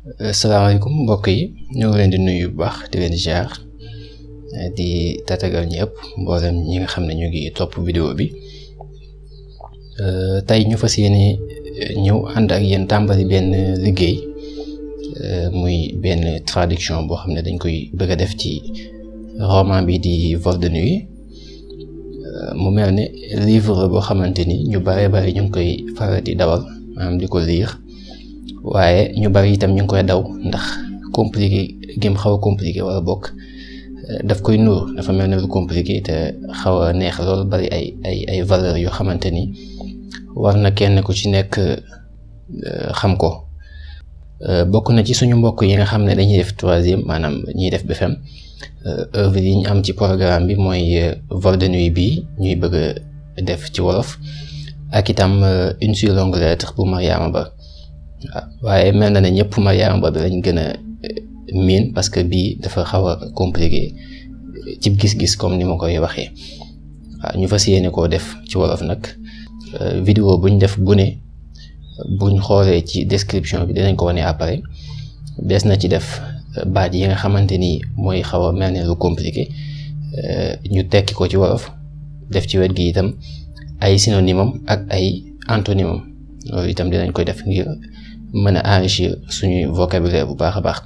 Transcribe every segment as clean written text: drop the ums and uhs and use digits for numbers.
Salaamaaleykum mbokk yi ñoo ngi leen di nuyu bu baax di leen ziar di tatagal ñëpp mboolem ñi nga xam ne ñu ngi topp vidéo bi tey ñu fas yéene ñëw ànd ak yéen tàmbali benn liggéey muy benn traduction boo xam ne dañ koy bëgg a def ci roman bi di Vol de nuit mu mel ne livre boo xamante ni ñu bare bari ñu ngi koy faral di dawal maanaam di ko lire waaye ñu bari itam ñu ngi koy daw ndax compliqué gém xaw a compliqué wala bokk daf koy nuur dafa mel ne lu compliqué te xaw a neex loolu bari ay valeur yoo xamante ni war na kenn ku ci nekk xam ko bokk na ci suñu mbokk yi nga xam ne dañuy def troisième maanaam ñuy def BFEM œuvre yi ñu am ci programme bi mooy Vol de nuit bi ñuy bëgg a def ci wolof ak itam une si longue lettre pour Mariama Ba waaye mel na ne ñëpp Mariama Ba bi lañ gën a miin parce que bii dafa xaw a compliqué ci gis-gis comme ni ma koy waxee waaw ñu fas yéene koo def ci wolof nag vidéo buñ def bu ne buñ xoolee ci description bi dinañ ko wane après des na ci def baat yi nga xamante ni mooy xaw a mel ne lu compliqué ñu tekki ko ci wolof def ci wet gi itam ay synonymam ak ay antonymam loolu itam dinañ koy def ngir mën a enrichir suñuy vocabulaire bu baax a baax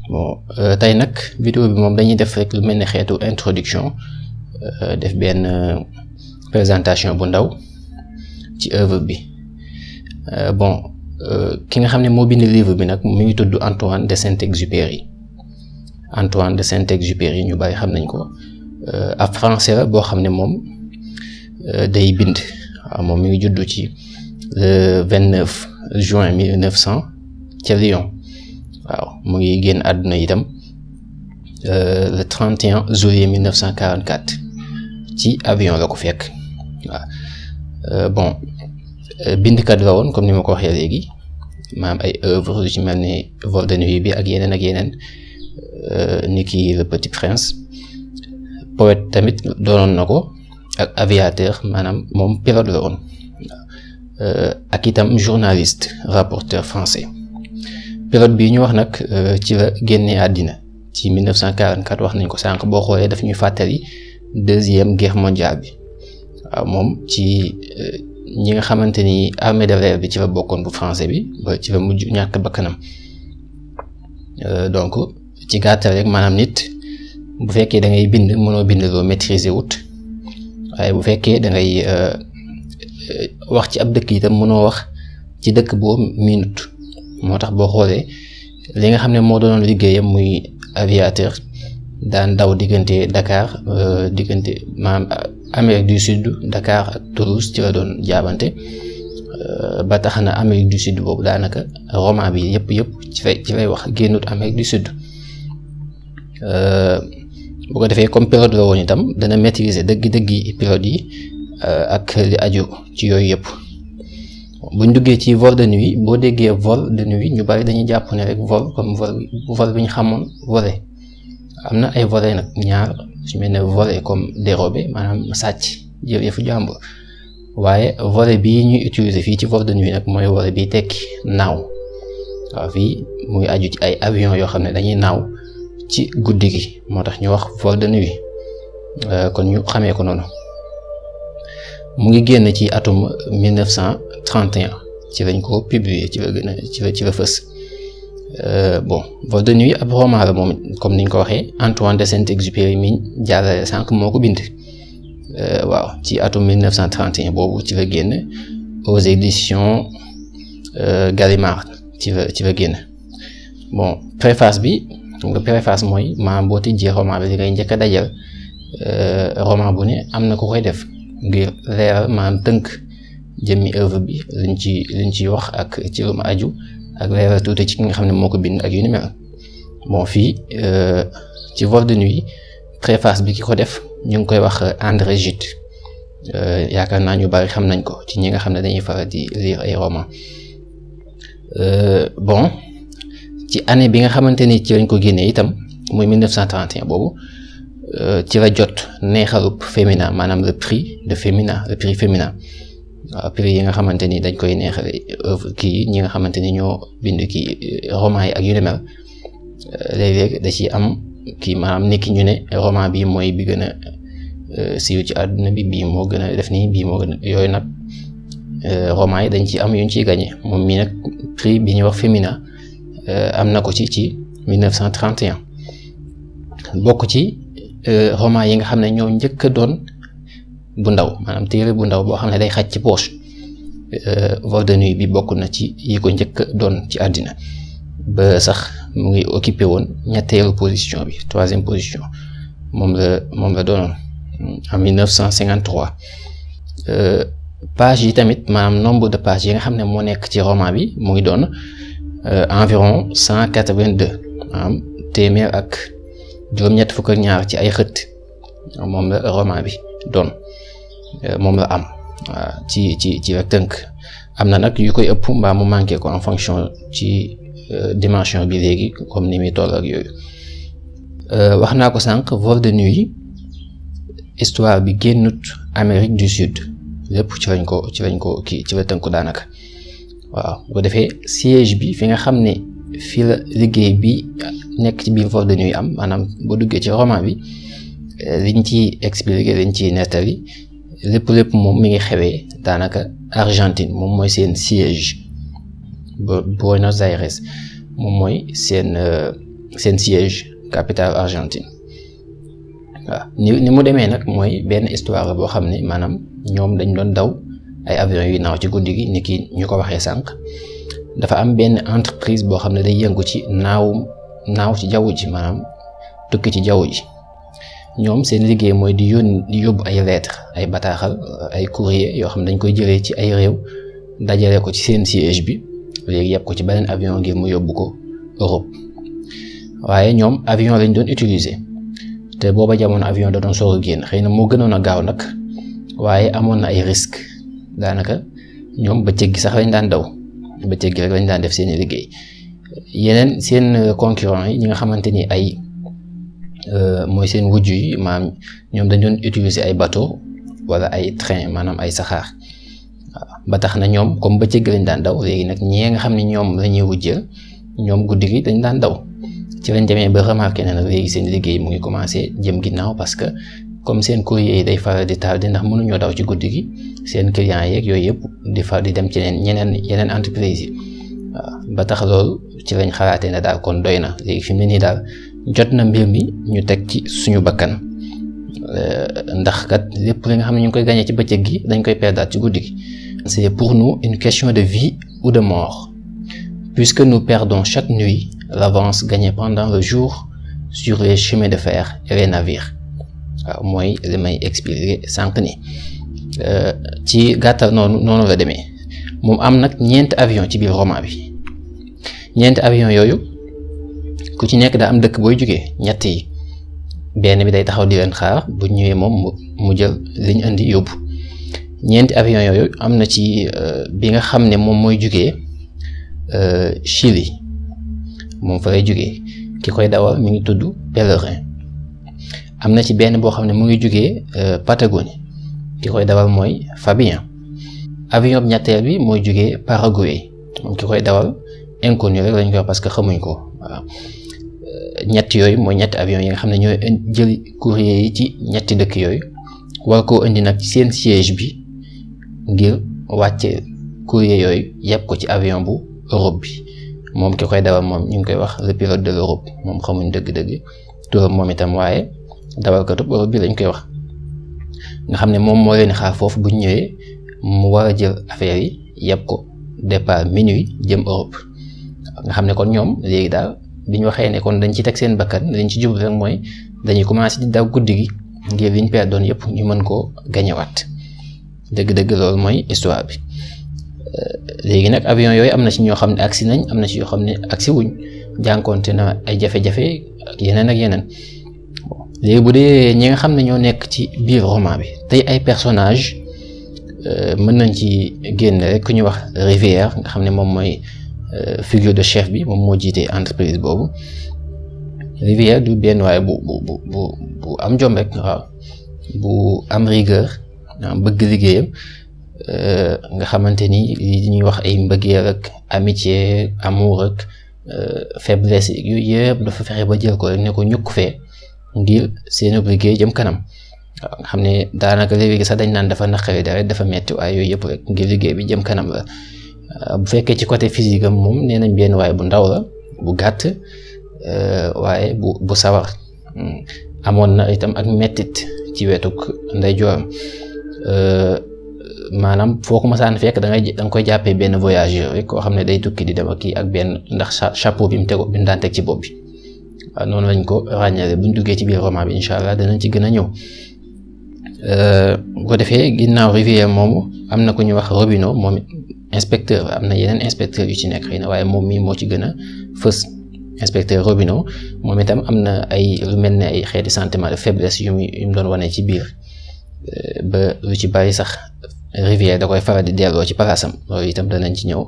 bon tey nag vidéo bi moom dañuy def rek lu mel ne xeetu introduction def benn présentation bu ndaw ci œuvre bi bon ki nga xam ne moo bind livre bi nag mu ngi tudd Antoine de Saint-Exupéry Antoine de Saint-Exupéry ñu bari xam nañ ko ab français la boo xam ne moom day bind waaw moom mi ngi juddu ci le 29 juin 1900 ca Lyon waaw mu ngi génn àdduna itam le 31 juillet 1944 ci avion la ko fekk waaw bon bindkat la woon comme ni ma ko waxee léegi maanaam ay œuvre lu ci mel ni Vol de nuit bi ak yeneen ni ki Le Petit Prince poète tamit doonoon na ko ak aviateur maanaam moom pilote la woon ak itam journaliste rapporteur français pilote bi ñu wax nag ci la génnee àddina ci 1944 wax nañ ko sànq boo xoolee daf ñuy fàttali deuxième guerre mondiale bi waaw moom ci ñi nga xamante ni armée de l'air bi ci la bokkoon bu français bi ba ci la mujj ñàkk bakkanam donc ci gàttal rek maanaam nit bu fekkee da ngay bind mënoo bind loo maîtriser wut waaye bu fekkee da ngay wax ci ab dëkk itam mënoo wax ci dëkk boo minute moo tax boo xoolee li nga xam ne moo doonoon liggéeyam muy aviateur daan daw diggante Dakar diggante maanaam Amérique du Sud Dakar ak Toulouse ci la doon jaabante ba tax na Amérique du Sud boobu daanaka roman bi yëpp ci lay wax génnut Amérique du Sud bu ko defee comme pilote la woon itam dana maîtriser dëggi pilote yi ak li aju ci yooyu yëpp buñ duggee ci Vol de nuit boo déggee Vol de nuit ñu bari dañuy jàpp ne rek vol comme vol bi ñu xamoon voler am na ay volet nag ñaar su mel ne volet comme dérobé maanaam sàcc jël yëfu jàmbur waaye volet bii ñuy utiliser fii ci Vol de nuit nag mooy volet bi tekki naaw waaw fii muy aju ci ay avion yoo xam ne dañuy naaw ci guddi gi moo tax ñu wax Vol de nuit kon ñu xamee ko noonu mu ngi génn ci atum 1931 ci lañ ko publier ci la fës bon Vol de nuit ab roman la moom comme niñ ko waxee Antoine de Saint-Exupéry mi jàllale sànq moo ko bind waaw ci atum 1931 boobu ci la génn aux éditions Gallimard ci la génn bon préface bi nga préface mooy maanaam boo tijjee roman bi li ngay njëkk a dajal roman bu ne am na ko koy def ngir leeral maanaam tënk jëmmi œuvre bi liñ ci wax ak ci lu ma aju ak leeral tuuti ci ki nga xam ne moo ko bind ak yu ni mel bon fii ci Vol de nuit préface bi ki ko def ñu ngi koy wax André Gide yaakaar naa ñu bari xam nañ ko ci ñi nga xam ne dañuy faral di lire ay roman bon ci année bi nga xamante ni ci lañ ko génnee itam muy 1931 boobu ci la jot neexalub féminin maanaam le prix féminin prix yi nga xamante ni dañ koy neexale œuvre kii ñi nga xamante ni ñoo bind kii roman yi ak yu ne mel léeg-léeg da ciy am kii maanaam niki ñu ne roman bi mooy bi gën a siiw ci àdduna bi bii moo gën a def nii bii moo gën a yooyu nag roman yi dañ ci am yuñ ciy gagné moom mii nag prix bi ñuy wax Femina am na ko ci 1931 bokk ci roman yi nga xam ne ñoo njëkk a doon bu ndaw maanaam téere bu ndaw boo xam ne day xaj ci poche vol de nuit bi bokk na ci yi ko njëkk a doon ci àddina ba sax mu ngi occupé woon ñetteelu position bi 3e position moom la doonoon en 1953 page yi tamit maanaam nombre de pages yi nga xam ne moo nekk ci roman bi mu ngi doon environ 182 maanaam téeméer ak juróom-ñett fukk ak ñaar ci ay xët moom la roman bi doon moom la am waaw ci rek tënk am na nag yu koy ëpp mbaa mu manqué ko en fonction ci dimension bi léegi comme ni muy toll ak yooyu wax naa ko sànq vol de nuit histoire bi génnut Amérique du Sud lépp ci lañ ko kii ci la tënku daanaka waaw bu ko defee siège bi fi nga xam ne fii la liggéey bi nekk ci biir vol de nuit am maanaam boo duggee ci roman bi liñ ci expliqué liñ ci nettali lépp moom mi ngi xewee daanaka Argentine moom mooy seen siège Buenos Aires moom mooy seen siège capitale Argentine waaw ni mu demee nag mooy benn histoire la boo xam ne maanaam ñoom dañ doon daw ay avions yu naaw ci guddi gi ni ki ñu ko waxee sànq dafa am benn entreprise boo xam ne day yëngu ci naaw ci jaww ji maanaam tukki ci jaww ji ñoom seen liggéey mooy di yóbbu ay lettres ay bataaxal ay courrier yoo xam ne dañ koy jëlee ci ay réew dajale ko ci seen siège bi léegi yëpp ko ci beneen avion ngir mu yóbbu ko Europe waaye ñoom avion lañ doon utiliser te booba jamono avion da doon soog a génn xëy na moo gënoon a gaaw nag waaye amoon na ay risques daanaka ñoom bëccëg gi sax lañ daan daw bëccëg gi rek lañ daan def seen liggéey yeneen seen concurrent yi ñi nga xamante ni ay mooy seen wujj yi maanaam ñoom dañ doon utiliser ay bateau wala ay train maanaam ay saxaar waaw ba tax na ñoom comme bëccëg gi lañ daan daw léegi nag ñee nga xam ne ñoom la ñuy wujjeel ñoom guddi gi dañ daan daw ci lañ demee ba remarqué na nag léegi seen liggéey mu ngi commencé jëm ginnaaw parce que comme seen courrier yi day faral di tardé ndax mënuñoo daw ci guddi gi seen clients yeeg yooyu yëpp di far di dem ci yeneen entreprise yi waaw ba tax loolu ci lañ xalaatee ne daal kon doy na léegi fi mu ne nii daal jot na mbir mi ñu teg ci suñu bakkan ndax kat lépp li nga xam ne ñu ngi koy gagné ci bëccëg gi dañ koy perdaat ci guddi gi. C'est pour nous une question de vie ou de mort puisque nous perdons chaque nuit l'avance gagnée pendant le jour sur les chemins de fer et les navires waaw mooy li may expliquer sànq ni ci gàttal noonu la demee moom am nag ñeenti avion ci biir roman bi ñeenti avion yooyu ku ci nekk daa am dëkk booy jógee ñett yi benn bi day taxaw di leen xaar bu ñëwee moom mu jël liñ indi yóbbu ñeenti avion yooyu am na ci bi nga xam ne moom mooy jógee Chili moom fa lay jógee ki koy dawal mi ngi tudd Pèlerin am na ci benn boo xam ne mu ngi jógee Patagonie ki koy dawal mooy Fabien avion bi ñetteel bi mooy jógee Paraguay moom ki koy dawal inconnu rek lañ koy wax parce que xamuñ ko waaw ñett yooyu mooy ñetti avion yi nga xam ne ñooy jël courrier yi ci ñetti dëkk yooyu war koo indi nag ci seen siège bi ngir wàcce courrier yooyu yëpp ko ci avion bu Europe bi moom ki koy dawal moom ñu ngi koy wax le pilote de l'Europe moom xamuñ dëgg-dëgg turam moom itam waaye dawalkatu Europe bi lañ koy wax nga xam ne moom moo leen xaar foofu bu ñëwee mu war a jël affaire yi yëpp ko départ minuit jëm Europe nga xam ne kon ñoom léegi daal bi ñu waxee ne kon dañ ci teg seen bakkan dañ ci jublu rek mooy dañuy commencé di daw guddi gi ngir liñ perdoon yëpp ñu mën koo gañewaat dëgg-dëgg loolu mooy histoire bi léegi nag avion yooyu am na ci ñoo xam ne agsi nañ am na ci yoo xam ne agsi wuñ jànkoonte na ay jafe-jafe ak yeneen léegi bu dee ñi nga xam ne ñoo nekk ci biir roman bi tey ay personnage mën nañ ci génn rek ku ñuy wax Rivière nga xam ne moom mooy figure de chef bi moom moo jiite entreprise boobu Rivière du benn waaye bu am jom rek waaw bu am rigueur bëgg liggéeyam nga xamante ni li ñuy wax ay mbëggeel ak amitié amour ak faiblesse yu yëpp dafa fexe ba jël ko rek ne ko ñukk fee ngir seen liggéey jëm kanam waaw nga xam ne daanaka léegi sax dañ naan dafa naqari dara dafa metti waaye yooyu yëpp rek ngir liggéey bi jëm kanam la bu fekkee ci côté physique am moom nee nañ benn waaye bu ndaw la bu gàtt waaye bu sawar amoon na itam ak mettit ci wetuk ndeyjooram maanaam foo ko masaan fekk da nga koy jàppee benn voyageur rek koo xam ne day tukki di dem ak kii ak benn ndax chapeau bi mu daan teg ci bopp bi waaw noonu lañ ko ràññale buñ duggee ci biir roman bi incha allah danañ ci gën a ñëw bu ko defee ginnaaw Rivière moomu am na ku ñuy wax Robineau moom inspecteur am na yeneen inspecteur yu ci nekk xëy na waaye moom mii moo ci gën a fës inspecteur Robineau moom itam am na ay lu mel ne ay xeeti sentiment de faiblesse yu mu doon wane ci biir ba lu ci bari sax Rivière da koy faral di delloo ci palaasam loolu itam danañ ci ñëw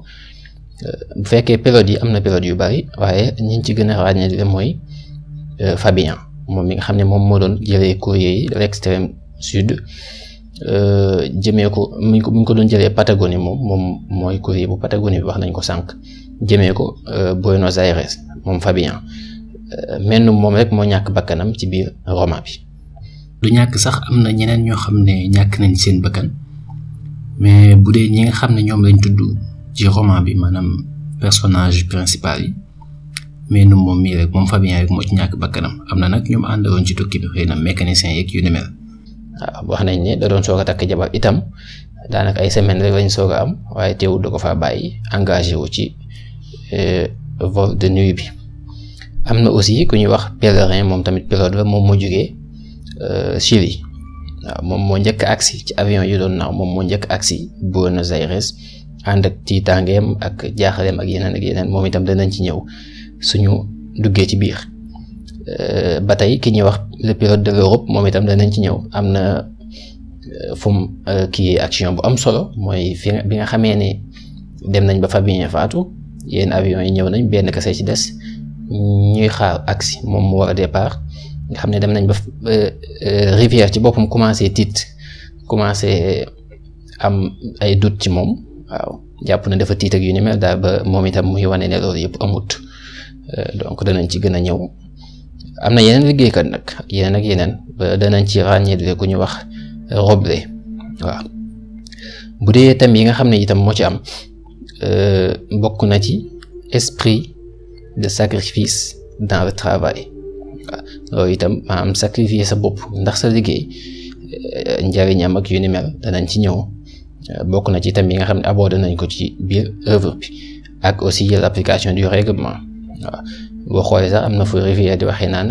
bu fekkee période yi am na période yu bari waaye ñi ci gën a ràññee mooy Fabien moom mi nga xam ne moom moo doon jëlee courrier yi de l'extrême sud jëmee ko mu ngi ko doon jëlee Patagonie moom mooy courrier bu Patagonie bi wax nañ ko sànq jëmee ko Buenos Aires moom Fabien menn moom rek moo ñàkk bakkanam ci biir roman bi. du ñàkk sax am na ñeneen ñoo xam ne ñàkk nañ seen bakkan mais bu dee ñi nga xam ne ñoom lañ tudd ci roman bi maanaam personnage principal yi mais nu moom mii rek moom Fabien rek moo ci ñàkk bakkanam am na nag ñoom àndaloon ci tukki bi xëy na mécanicien yeeg yu ni mel. waaw wax nañ ne da doon soog a takk jabar itam daanaka ay semaine rek lañ soog a am waaye teewul da ko faa bàyyi engagé wu ci vol de nuit bi. am na aussi ku ñuy wax Pèlerin moom tamit pilote la moom moo jógee Chili waaw moom moo njëkk agsi ci avion yi doon naaw moom moo njëkk agsi Buenos Aires ànd ak tiitaangeem ak jaaxaleem ak yeneen moom itam danañ ci ñëw suñu duggee ci biir ba tey ki ñuy wax le pilote de l'Europe moom itam danañ ci ñëw am na fu mu kii action bu am solo mooy bi nga xamee ne dem nañ ba Fabien faatu yenn avion yi ñëw nañ benn kese ci des ñuy xaar agsi moom mu war a départ nga xam ne dem nañ ba Rivière ci boppam commencé tiit commencé am ay doute ci moom waaw jàpp na dafa tiit ak yu ni mel daal ba moom itam muy wane ne loolu yëpp amut donc danañ ci gën a ñëw. am na yeneen liggéeykat nag ak yeneen ba danañ ci ràññee ku ñu wax Roble waaw bu dee thème yi nga xam ne itam moo ci am bokk na ci esprit de sacrifice dans le travail waaw loolu itam maanaam sacrifier sa bopp ndax sa liggéey njariñam ak yu ni mel danañ ci ñëw bokk na ci thème yi nga xam ne abordé nañ ko ci biir œuvre bi ak aussi l'application du règlement waaw boo xoolee sax am na fu Rivière di waxee naan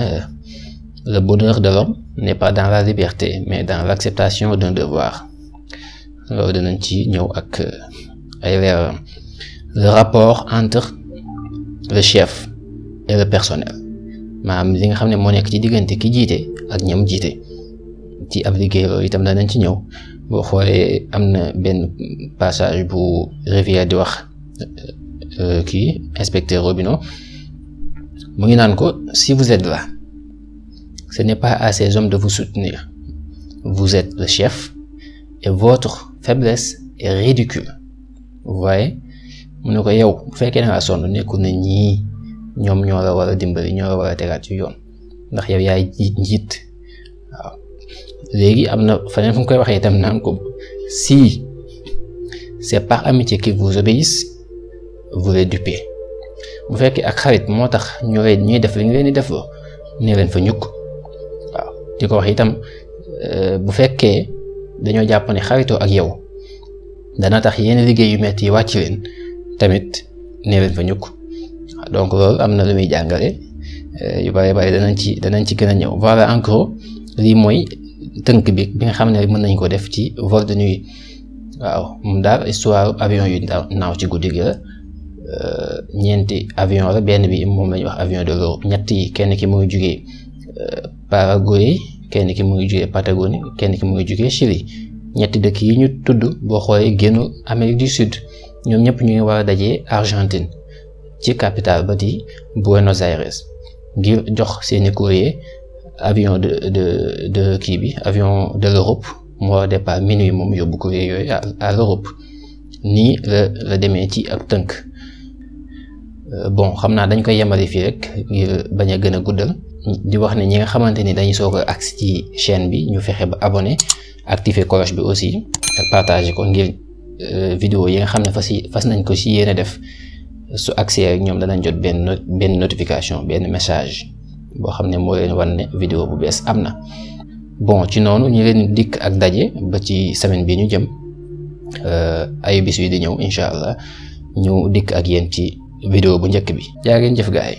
le bonheur de l'homme n'est pas dans la liberté mais dans l'acceptation d'un devoir loolu danañ ci ñëw ak ay leeram le rapport entre le chef et le personnel maanaam li nga xam ne moo nekk ci diggante ki jiite ak ñam jiite ci ab liggéey loolu itam danañ ci ñëw boo xoolee am na benn passage bu Rivière di wax kii inspecteur Robineau mu ngi naan ko si vous êtes là ce n'est pas à ces hommes de vous soutenir vous êtes le chef et votre faiblesse est ridicule vous voyez mu ne ko yow bu fekkee da ngaa sonn nekkul na ñii ñoom ñoo la war a dimbali ñoo la war a tegaat ci yoon ndax yow yaay njiit waaw léegi am na feneen fu mu koy waxee itam naan ko si c'est par amitié qu'ils vous obéissent vous les dupez bu fekkee ak xarit moo tax ñuy def li ñu leen di def loo ne leen fa ñukk waaw di ko wax itam bu fekkee dañoo jàpp ne xaritoo ak yow dana tax yenn liggéey yu metti yi wàcc leen tamit ne leen fa ñukk donc loolu am na lu muy jàngale yu bari danañ ci gën a ñëw voilà en gros lii mooy tënk bi nga xam ne mën nañ ko def ci vol de nuit waaw moom daal histoire avion yu naaw ci guddi gi la ñeenti avion la benn bi moom lañuy wax avion de l'Europe ñett yi kenn ki mu ngi jugee Paraguay kenn ki mu ngi jugee Patagonie kenn ki mu ngi jugee Chili ñetti dëkk yi ñu tudd boo xoolee génnu Amérique du Sud ñoom ñëpp ñu ngi war a dajee Argentine ci capitale ba di Buenos Aires ngir jox seeni courrier avion de kii bi avion de l'Europe mu war a départ minuit moom yóbbu courrier yooyu à l'Europe. nii la demee ci ab tënk. Bon xam naa dañ koy yemale fii rek ngir bañ a gën a guddal di wax ne ñi nga xamante ni dañuy soog a agsi ci chaîne bi ñu fexe ba abonné activer cloche bi aussi ak partager ko ngir vidéo yi nga xam ne fas nañ ko ci yéene def su accès rek ñoom danañ jot benn notification benn message boo xam ne moo leen wan ne vidéo bu bees am na. Bon ci noonu ñu leen dikk ak daje ba ci semaine bi ñu jëm ayu bis yi di ñëw incha allah ñu dikk ak yéen ci vidéo bu njëkk bi. jaa ngeen jëf gaay.